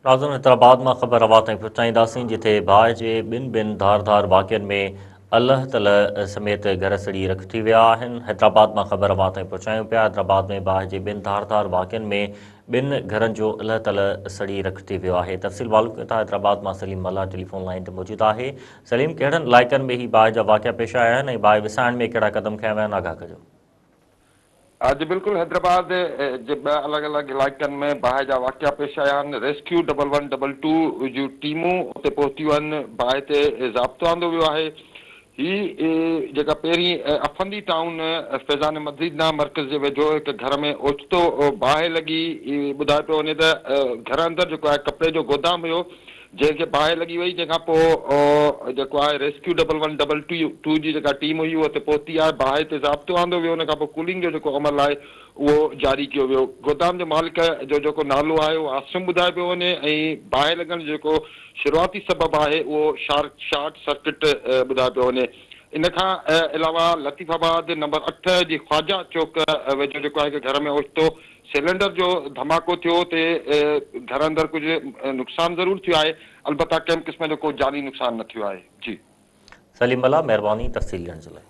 ناظرين حيدرآباد مان خبر اوهان تائين پهچائينداسين جتي باهه جي ٻن ٻن ڌار ڌار واقعن ۾ الهه تلهه سميت گهر سڙي رک ٿي ويا آهن حيدرآباد مان خبر اوهان تائين پهچايون پيا حيدرآباد ۾ باهه جي ٻن ڌار ڌار واقعن ۾ ٻن گهرن جو الهه تلهه سڙي رک ٿي ويو آهي تفصيل معلوم ڪيون ٿا حيدرآباد مان سليم ملاح ٽيليفون لائين تي موجود آهي سليم ڪهڙن علائقن ۾ هي باهه جا واقعا پيش آيا آهن ۽ باهه وسائڻ ۾ ڪهڙا قدم کنيا ويا آهن آگاهه ڪجو. جي بلڪل حيدرآباد جي ٻه الڳ الڳ علائقن ۾ باهه جا واقعا پيش آيا آهن، rescue double one double two جون ٽيمون اتي پهتيون آهن، باهه تي ضابطو آندو ويو آهي، هي جيڪا پهرين افندي ٽائون فيضان مدينه مرڪز جي ويجهو هڪ گهر ۾ اوچتو باهه لڳي، ٻڌايو پيو وڃي ته گهر اندر جيڪو آهي ڪپڙي جو گودام هيو جنهن کي باهه لڳي وئي، جنهن کان پوء جيڪو آهي rescue double one double two جي جيڪا ٽيم هئي اها اتي پهتي آهي، باهه تي ضابطو آندو ويو، ان کان پوء ڪولنگ جو جيڪو عمل آهي اهو جاري ڪيو ويو، گودام جو مالڪ جو جيڪو نالو آهي اهو عاصم ٻڌايو پيو وڃي ۽ باهه لڳڻ جو جيڪو شروعاتي سبب آهي اهو شارٽ سرڪٽ ٻڌايو پيو وڃي. ان کان علاوه لطيف آباد نمبر اٺ جي خواجه چوڪ ويجهو جيڪو آهي هڪ گهر ۾ اوچتو سلينڊر جو ڌماڪو ٿيو تي گهر اندر ڪجهه نقصان ضرور ٿيو آهي البته ڪنهن به قسم جو ڪو جاني نقصان نه ٿيو آهي. جي. سليم ملاح مهرباني تفصيل ڏيڻ جي لاء.